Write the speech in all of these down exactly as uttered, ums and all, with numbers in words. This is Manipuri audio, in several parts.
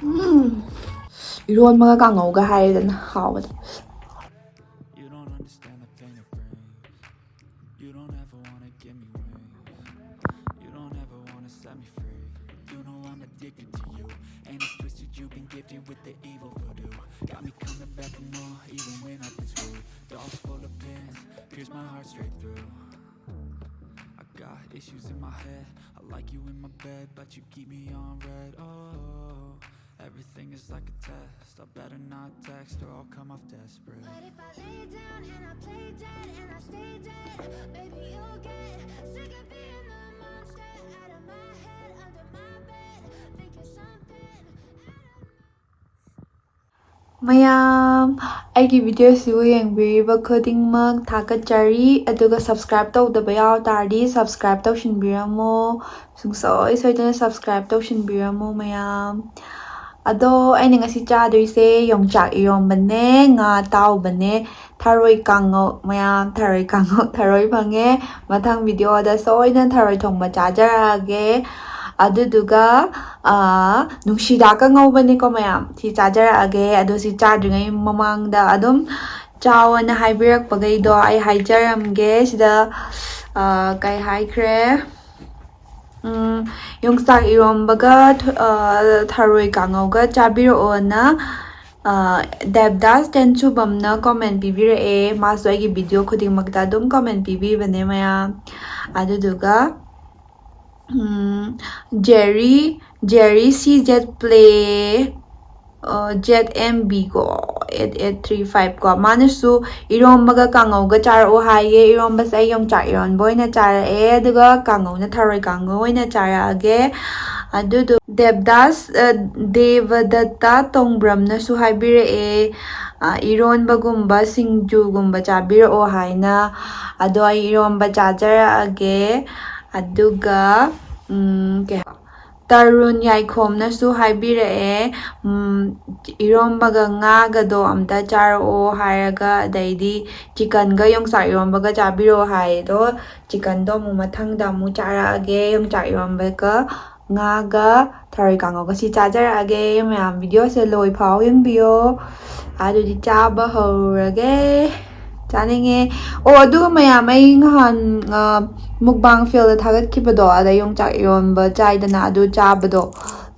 ꯎꯝ꯫ ꯏꯔꯣꯟꯕꯒ ꯀꯥꯡꯉꯧꯒ ꯍꯥꯏꯔꯦꯗꯅ ꯍꯥꯎꯕꯗ꯫ You don't understand the pain it brings. You don't ever wanna give me wings. You don't ever wanna set me free. You know I'm addicted to you. And it's twisted, you've been gifted with the evil voodoo. Got me coming back for more, even when I've been screwed. Dolls full of pins, pierce my heart straight through. I got issues in my head. I like you in my bed, but you keep me on red. Oh, everything is like a test. I better not text or I'll come off desperate. But if I lay down and I play dead and I stay dead, baby, you'll get sick of being the monster out of my head, under my bed, thinking something. ꯃꯌꯥꯝ, ꯑꯩꯒꯤ videoꯁꯤꯕꯨ ꯌꯦꯡꯕꯤꯔꯤꯕ ꯈꯨꯗꯤꯡꯃꯛ ꯊꯥꯒꯠꯆꯔꯤ꯫ ꯑꯗꯨꯒ subscribe ꯇꯧꯗꯕ ꯌꯥꯎ ꯇꯥꯔꯗꯤ subscribe ꯇꯧꯁꯤꯟꯕꯤꯔꯝꯃꯣ꯫ ꯁꯨꯡꯁꯣꯏ ꯁꯣꯏꯗꯅ subscribe ꯇꯧꯁꯤꯟꯕꯤꯔꯝꯃꯣ ꯃꯌꯥꯝ꯫ ꯑꯗꯣ ꯑꯩꯅ ꯉꯁꯤ ꯆꯥꯗꯣꯏꯁꯦ ꯌꯣꯡꯆꯥꯛ ꯏꯔꯣꯝꯕꯅꯦ, ꯉꯥ ꯑꯇꯥꯎꯕꯅꯦ, ꯊꯔꯣꯏ ꯀꯥꯡꯉꯧ꯫ ꯃꯌꯥꯝ, ꯊꯔꯣꯏ ꯀꯥꯡꯉꯧ, ꯊꯔꯣꯏ ꯐꯪꯉꯦ꯫ ꯃꯊꯪ videoꯗ ꯁꯣꯏꯗꯅ ꯊꯔꯣꯏ ꯊꯣꯡꯕ ꯆꯥꯖꯔꯛꯑꯒꯦ꯫ ꯑꯗꯨꯗꯨꯒ ꯑ, ꯅꯨꯡꯁꯤꯗꯥꯛꯀ ꯉꯧꯕꯅꯦꯀꯣ ꯃꯌꯥꯝ꯫ ꯁꯤ ꯆꯥꯖꯔꯛꯑꯒꯦ꯫ ꯑꯗꯣ ꯁꯤ ꯆꯥꯗ꯭ꯔꯤꯉꯩ ꯃꯃꯥꯡꯗ ꯑꯗꯨꯝ ꯆꯥꯎꯑꯣꯅ ꯍꯥꯏꯕꯤꯔꯛꯄꯈꯩꯗꯣ ꯑꯩ ꯍꯥꯏꯖꯔꯝꯒꯦ꯫ ꯁꯤꯗ ꯑ, ꯀꯩ ꯍꯥꯏꯈ꯭ꯔꯦ? ꯎꯝ, ꯌꯣꯡꯆꯥꯛ ꯏꯔꯣꯝꯕꯒ ꯊ-, ꯑ, ꯊꯔꯣꯏ ꯀꯥꯡꯉꯧꯒ ꯆꯥꯕꯤꯔꯛꯑꯣꯅ ꯑ, ꯗꯦꯕꯗꯥꯁ ꯇꯦꯟꯁꯨꯕꯝꯅ comment ꯄꯤꯕꯤꯔꯛꯑꯦ꯫ ꯃꯥꯁꯨ ꯑꯩꯒꯤ video ꯈꯨꯗꯤꯡꯃꯛꯇ ꯑꯗꯨꯝ comment ꯄꯤꯕꯤꯕꯅꯦ ꯃꯌꯥꯝ꯫ ꯑꯗꯨꯗꯨꯒ ꯎꯝ, Jerry, Jerry C Z Play, ꯑ, Z M B ꯀꯣ, eight eight three five ꯀꯣ, ꯃꯥꯅꯁꯨ ꯏꯔꯣꯝꯕꯒ ꯀꯥꯡꯉꯧꯒ ꯆꯥꯔꯛꯑꯣ ꯍꯥꯏꯌꯦ꯫ ꯏꯔꯣꯝꯕꯁꯦ ꯑꯩ ꯌꯣꯡꯆꯥꯛ ꯏꯔꯣꯟꯕ ꯑꯣꯏꯅ ꯆꯥꯔꯛꯑꯦ, ꯑꯗꯨꯒ ꯀꯥꯡꯉꯧꯅ ꯊꯔꯣꯏ ꯀꯥꯡꯉꯧ ꯑꯣꯏꯅ ꯆꯥꯔꯛꯑꯒꯦ꯫ ꯑꯗꯨꯗꯣ ꯗꯦꯕꯗꯥꯁ, ꯑ, ꯗꯦꯕꯗꯠꯇ ꯇꯣꯡꯕ꯭ꯔꯝꯅꯁꯨ ꯍꯥꯏꯕꯤꯔꯛꯑꯦ, ꯑ, ꯏꯔꯣꯟꯕꯒꯨꯝꯕ ꯁꯤꯡꯖꯨꯒꯨꯝꯕ ꯆꯥꯕꯤꯔꯛꯑꯣ ꯍꯥꯏꯅ꯫ ꯑꯗꯣ ꯑꯩ ꯏꯔꯣꯝꯕ ꯆꯥꯖꯔꯛꯑꯒꯦ꯫ ꯑꯗꯨꯒ ꯎꯝ, ꯀꯩ ꯍꯥꯏ-, ꯇꯔꯨꯟ ꯌꯥꯏꯈꯣꯝꯅꯁꯨ ꯍꯥꯏꯕꯤꯔꯛꯑꯦ, ꯎꯝ, "ꯏꯔꯣꯝꯕꯒ ꯉꯥꯒꯗꯣ ꯑꯝꯇ ꯆꯥꯔꯛꯑꯣ" ꯍꯥꯏꯔꯒ, ꯑꯗꯩꯗꯤ "ꯆꯤꯀꯟꯒ ꯌꯣꯡꯆꯥꯛ ꯏꯔꯣꯝꯕꯒ ꯆꯥꯕꯤꯔꯛꯑꯣ" ꯍꯥꯏ꯫ ꯑꯗꯣ ꯆꯤꯀꯟꯗꯣ ꯑꯃꯨꯛ ꯃꯊꯪꯗ ꯑꯃꯨꯛ ꯆꯥꯔꯛꯑꯒꯦ, ꯌꯣꯡꯆꯥꯛ ꯏꯔꯣꯝꯕꯒ ꯉꯥꯒ ꯊꯔꯣꯏ ꯀꯥꯡꯉꯧꯒ꯫ ꯁꯤ ꯆꯥꯖꯔꯛꯑꯒꯦ꯫ ꯃꯌꯥꯝ ꯚꯤꯗꯤꯑꯣꯁꯦ ꯂꯣꯏ ꯐꯥꯎ ꯌꯦꯡꯕꯤꯌꯣ꯫ ꯑꯗꯨꯗꯤ ꯆꯥꯕ ꯍꯧꯔꯒꯦ꯫ ꯆꯥꯅꯤꯡꯉꯦ꯫ ꯑꯣ, ꯑꯗꯨꯒ ꯃꯌꯥꯝ, ꯑꯩ ꯅꯍꯥꯟ, ꯑ, ꯃꯨꯛꯕꯥꯡ ꯐꯦꯜꯗ ꯊꯥꯒꯠꯈꯤꯕꯗꯣ, ꯑꯗ ꯌꯣꯡꯆꯥꯛ ꯏꯔꯣꯟꯕ ꯆꯥꯏꯗꯅ, ꯑꯗꯨ ꯆꯥꯕꯗꯣ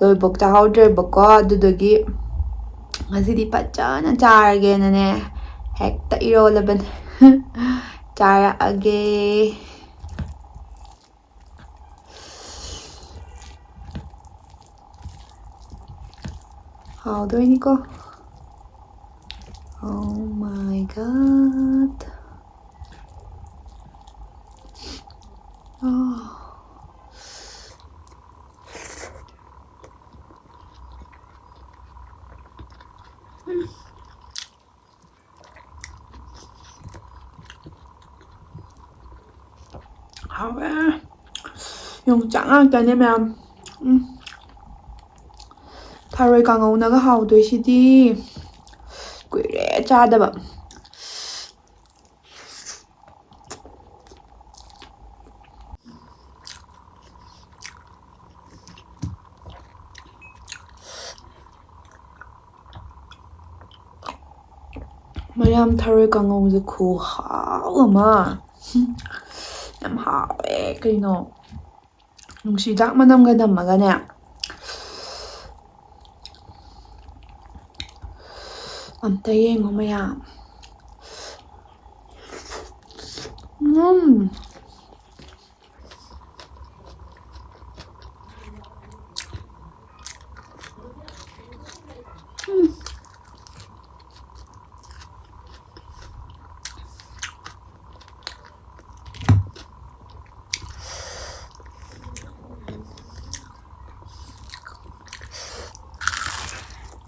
ꯂꯣꯏꯕꯧ ꯆꯥꯍꯧꯗ꯭ꯔꯦꯕꯀꯣ꯫ ꯑꯗꯨꯗꯨꯒꯤ ꯉꯁꯤꯗꯤ ꯐꯖꯅ ꯆꯥꯔꯒꯦꯅꯅꯦ, ꯍꯦꯛꯇ ꯏꯔꯣꯜꯂꯕꯅꯦ꯫ ꯆꯥꯔꯛꯑꯒꯦ꯫ ꯍꯥꯎꯗꯣꯏꯅꯤꯀꯣ꯫ Oh my God. ꯑꯥ꯫ ꯍꯥꯎꯋꯦ꯫ ꯌꯣꯡꯆꯥꯛ ꯉꯥꯛꯇꯅꯦ ꯃꯌꯥꯝ꯫ ꯎꯝ꯫ ꯊꯔꯣꯏ ꯀꯥꯡꯉꯧꯅꯒ ꯍꯥꯎꯗꯣꯏꯁꯤꯗꯤ꯫ ꯀꯨꯏꯔꯦ ꯆꯥꯗꯕ꯫ ꯃꯌꯥꯝ, ꯊꯔꯣꯏ ꯀꯥꯡꯉꯧꯁꯦ ꯈꯨꯍꯥꯎ ꯑꯃ꯫ ꯌꯥꯝ ꯍꯥꯎꯋꯦ ꯀꯩꯅꯣ꯫ ꯅꯨꯡꯁꯤꯗꯥꯛ ꯃꯅꯝꯒ ꯅꯝꯃꯒꯅꯦ꯫ ꯑꯝꯇ ꯌꯦꯡꯉꯣ ꯃꯌꯥꯝ꯫ ꯎꯝ꯫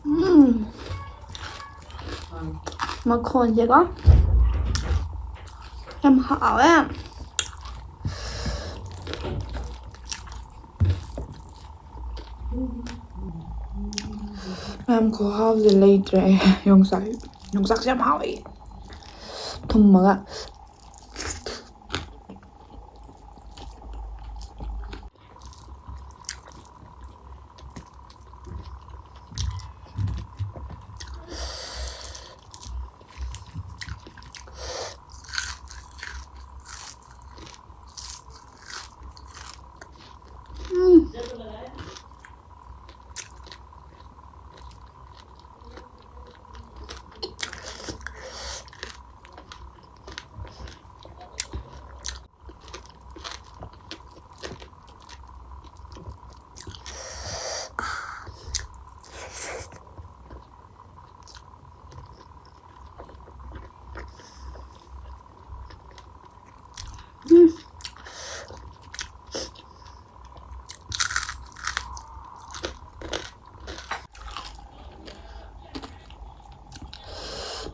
ꯎꯝ꯫ ꯃꯈꯣꯟꯁꯦꯀꯣ ꯌꯥꯝ ꯍꯥꯎꯋꯦ꯫ ꯃꯌꯥꯝ, ꯈꯨꯍꯥꯎꯁꯦ ꯂꯩꯇ꯭ꯔꯦ꯫ ꯌꯣꯡꯆꯥꯛ, ꯌꯣꯡꯆꯥꯛꯁꯦ ꯌꯥꯝ ꯍꯥꯎꯋꯦ꯫ ꯊꯨꯝꯃꯒ꯫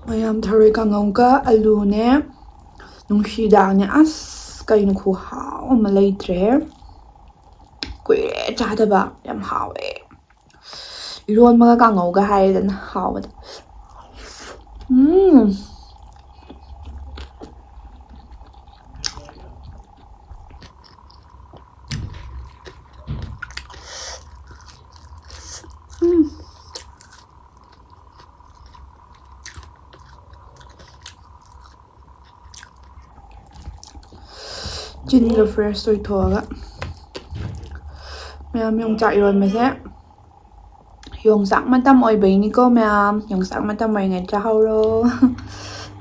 ꯃꯌꯥꯝ, ꯊꯔꯣꯏ ꯀꯥꯡꯉꯧꯒ ꯑꯂꯨꯅꯦ, ꯅꯨꯡꯁꯤꯗꯥꯛꯅꯦ꯫ ꯑꯁ, ꯀꯩꯅꯣ, ꯈꯨꯍꯥꯎ ꯑꯃ ꯂꯩꯇ꯭ꯔꯦ꯫ ꯀꯨꯏꯔꯦ ꯆꯥꯗꯕ꯫ ꯌꯥꯝ ꯍꯥꯎꯋꯦ꯫ ꯏꯔꯣꯟꯕꯒ ꯀꯥꯡꯉꯧꯒ ꯍꯥꯏꯔꯦꯗꯅ ꯍꯥꯎꯕꯗ꯫ ꯎꯝ꯫ ꯎꯝ꯫ ꯆꯤꯟꯒ fresh ꯑꯣꯏꯊꯣꯛꯑꯒ꯫ ꯃꯌꯥꯝ, ꯌꯣꯡꯆꯥꯛ ꯏꯔꯣꯟꯕꯁꯦ ꯌꯣꯡꯆꯥꯛ ꯃꯇꯝ ꯑꯣꯏꯕꯩꯅꯤꯀꯣ ꯃꯌꯥꯝ꯫ ꯌꯣꯡꯆꯥꯛ ꯃꯇꯝ ꯑꯣꯏꯔꯤꯉꯩ ꯆꯥꯍꯧꯔꯣ꯫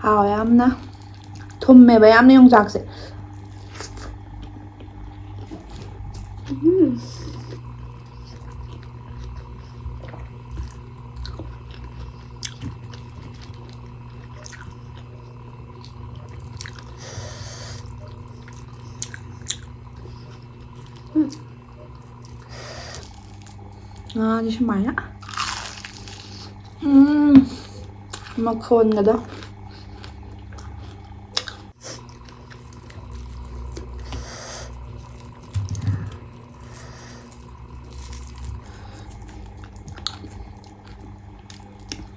ꯍꯥꯎꯋꯦ ꯌꯥꯝꯅ꯫ ꯊꯨꯝꯃꯦꯕ ꯌꯥꯝꯅ ꯌꯣꯡꯆꯥꯛꯁꯦ꯫ ꯎꯝ꯫ ꯎꯝ꯫ ꯉꯥꯁꯦ ꯁꯨꯃꯥꯏꯅ꯫ ꯎꯝ꯫ ꯃꯈꯣꯟꯒꯗꯣ꯫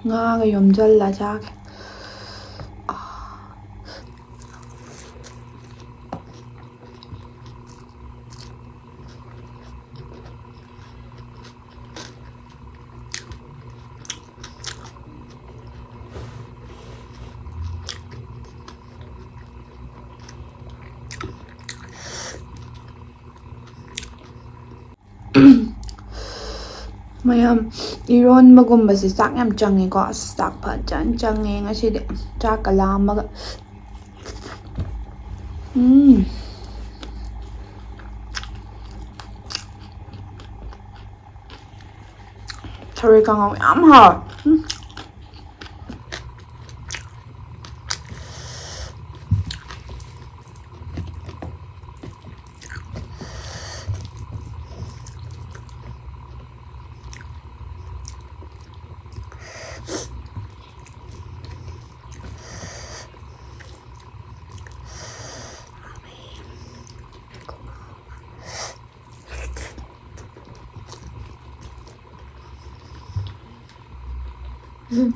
ꯉꯥꯒ ꯌꯣꯝꯁꯤꯜꯂ ꯆꯥꯒꯦ꯫ ꯃꯌꯥꯝ, ꯏꯔꯣꯟꯕꯒꯨꯝꯕꯁꯦ ꯆꯥꯛ ꯌꯥꯝ ꯆꯪꯉꯦꯀꯣ꯫ ꯑꯁ, ꯆꯥꯛ ꯐꯖꯅ ꯆꯪꯉꯦ ꯉꯁꯤꯗꯤ꯫ ꯆꯥꯛꯀ ꯂꯥꯝꯃꯒ꯫ ꯎꯝ꯫ ꯊꯔꯣꯏ ꯀꯥꯡꯉꯧ ꯌꯥꯝ ꯍꯥꯎꯋꯦ꯫ ꯎꯝ꯫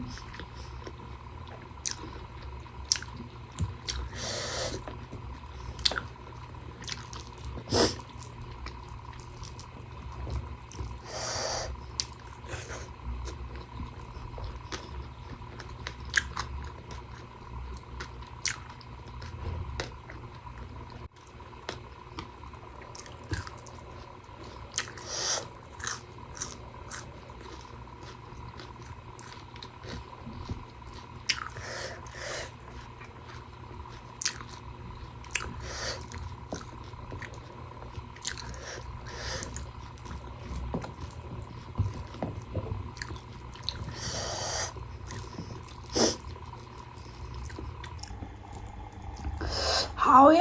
ꯍꯥꯎꯋꯦ꯫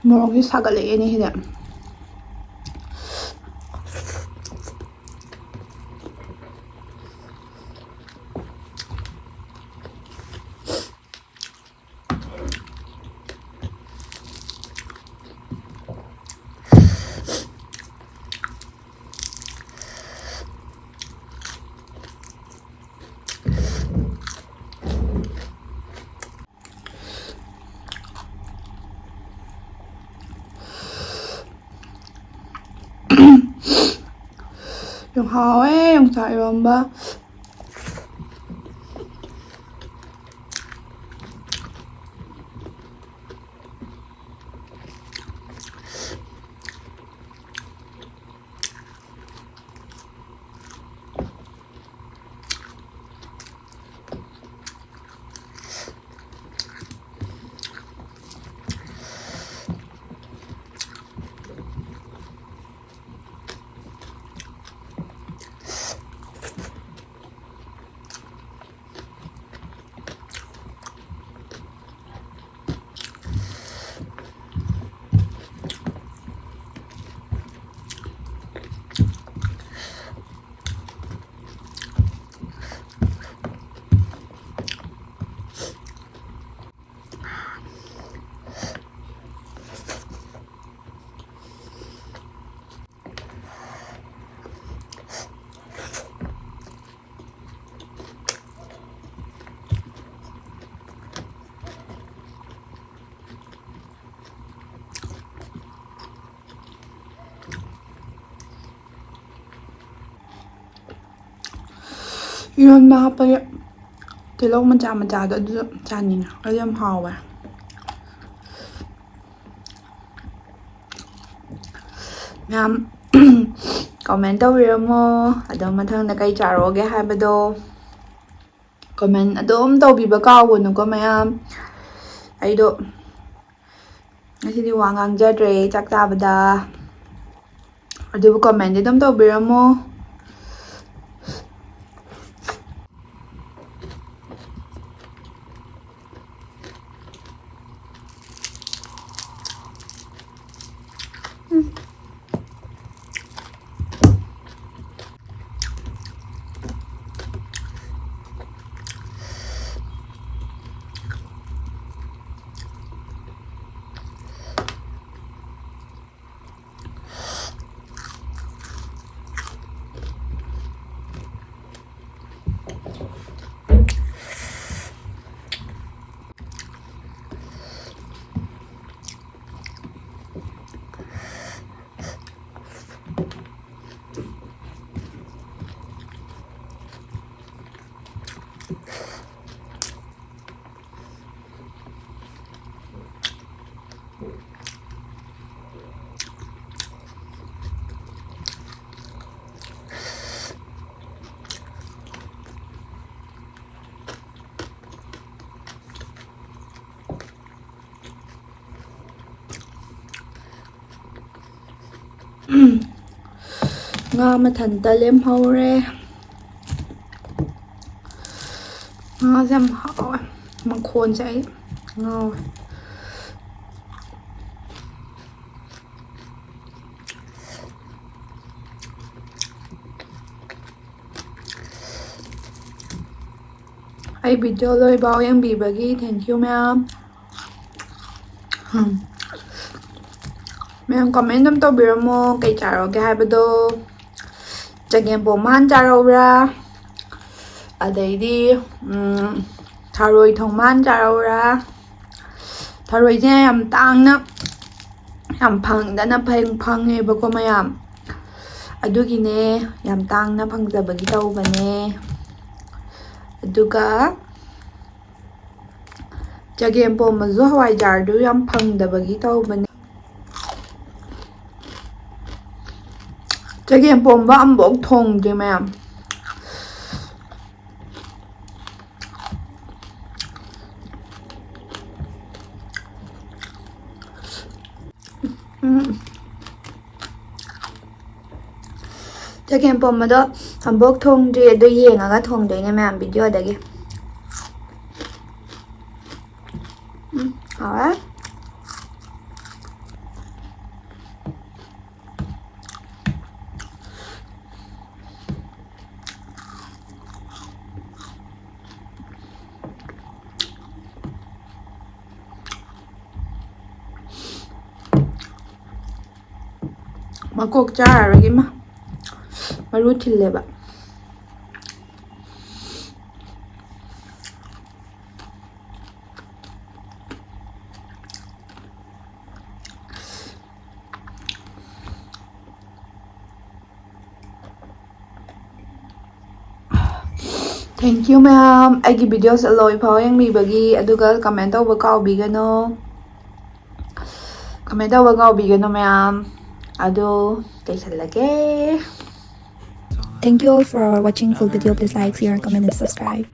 ꯃꯣꯔꯣꯛꯁꯦ ꯁꯥꯒꯠꯂꯛꯑꯦꯅꯦ ꯁꯤꯗ꯫ ꯌꯥꯝ ꯍꯥꯎꯋꯦ ꯌꯣꯡꯆꯥꯛ ꯏꯔꯣꯝꯕ꯫ ꯏꯔꯣꯟꯕ ꯍꯥꯞꯄꯒꯤ ꯇꯤꯜꯍꯧ ꯃꯆꯥ ꯃꯆꯥꯗꯣ ꯑꯗꯨꯁꯨ ꯆꯥꯅꯤꯡꯉꯦ꯫ ꯑꯗꯨ ꯌꯥꯝ ꯍꯥꯎꯋꯦ꯫ ꯃꯌꯥꯝ comment ꯇꯧꯕꯤꯔꯝꯃꯣ꯫ ꯑꯗꯣ ꯃꯊꯪꯗ ꯀꯩ ꯆꯥꯔꯛꯑꯣꯒꯦ ꯍꯥꯏꯕꯗꯣ comment ꯑꯗꯨꯝ ꯇꯧꯕꯤꯕ ꯀꯥꯎꯒꯅꯨꯀꯣ ꯃꯌꯥꯝ꯫ ꯑꯩꯗꯣ ꯉꯁꯤꯗꯤ ꯋꯥ ꯉꯥꯡꯖꯗ꯭ꯔꯦ ꯆꯥꯛ ꯆꯥꯕꯗ꯫ ꯑꯗꯨꯕꯨ comment ꯑꯗꯨꯝ ꯇꯧꯕꯤꯔꯝꯃꯣ꯫ ꯉꯥ ꯃꯊꯟꯇ ꯂꯦꯝꯍꯧꯔꯦ꯫ ꯉꯥꯁꯦ ꯌꯥꯝ ꯍꯥꯎꯋꯦ꯫ ꯃꯈꯣꯟꯁꯦ ꯑꯩ ꯉꯥꯎꯋꯦ꯫ ꯑꯩ video ꯂꯣꯏꯐꯥꯎ ꯌꯦꯡꯕꯤꯕꯒꯤ thank you ꯃꯌꯥꯝ꯫ ꯎꯝ꯫ ꯃꯌꯥꯝ comment ꯑꯗꯨꯝ ꯇꯧꯕꯤꯔꯝꯃꯣ, ꯀꯩ ꯆꯥꯔꯛꯑꯣꯒꯦ ꯍꯥꯏꯕꯗꯣ꯫ ꯆꯒꯦꯝꯄꯣꯝꯕ ꯍꯥꯟ ꯆꯥꯔꯛꯎꯔꯥ? ꯑꯗꯩꯗꯤ, ꯎꯝ, ꯊꯔꯣꯏ ꯊꯣꯡꯕ ꯍꯥꯟ ꯆꯥꯔꯛꯎꯔꯥ? ꯊꯔꯣꯏꯁꯦ ꯌꯥꯝ ꯇꯥꯡꯅ, ꯌꯥꯝ ꯐꯪꯗꯅ ꯐꯪ-, ꯐꯪꯉꯦꯕꯀꯣ ꯃꯌꯥꯝ꯫ ꯑꯗꯨꯒꯤꯅꯦ, ꯌꯥꯝ ꯇꯥꯡꯅ ꯐꯪꯖꯕꯒꯤ ꯇꯧꯕꯅꯦ꯫ ꯑꯗꯨꯒ ꯆꯒꯦꯝ ꯄꯣꯝꯕꯁꯨ ꯍꯋꯥꯏꯖꯥꯔꯗꯨ ꯌꯥꯝ ꯐꯪꯗꯕꯒꯤ ꯇꯧꯕꯅꯦ꯫ ꯆꯒꯦꯝ ꯄꯣꯝꯕ ꯑꯃꯐꯥꯎ ꯊꯣꯡꯗ꯭ꯔꯤ ꯃꯌꯥꯝ꯫ ꯎꯝ꯫ ꯆꯒꯦꯝ ꯄꯣꯝꯕꯗꯣ ꯑꯃꯨꯛ ꯊꯣꯡꯗ꯭ꯔꯤ, ꯑꯗꯨ ꯌꯦꯡꯉꯒ ꯊꯣꯡꯗꯣꯏꯅꯦ ꯃꯌꯥꯝ videoꯗꯒꯤ꯫ ꯎꯝ, ꯍꯥꯎꯔꯦ꯫ ꯃꯀꯣꯛ ꯆꯥꯔꯔꯣꯏꯒꯦ ꯏꯃꯥ꯫ ꯃꯔꯨ ꯊꯤꯜꯂꯦꯕ꯫ Thank you ꯃꯌꯥꯝ, ꯑꯩꯒꯤ videoꯁꯦ ꯂꯣꯏꯐꯥꯎ ꯌꯦꯡꯕꯤꯕꯒꯤ꯫ ꯑꯗꯨꯒ comment ꯇꯧꯕ ꯀꯥꯎꯕꯤꯒꯅꯨ꯫ ꯀꯃꯦꯟ ꯇꯧꯕ ꯀꯥꯎꯕꯤꯒꯅꯨ ꯃꯌꯥꯝ꯫ ꯑꯗꯣ ꯂꯣꯏꯁꯜꯂꯒꯦ꯫ Thank you all for watching full video. Please like, share, comment, and subscribe.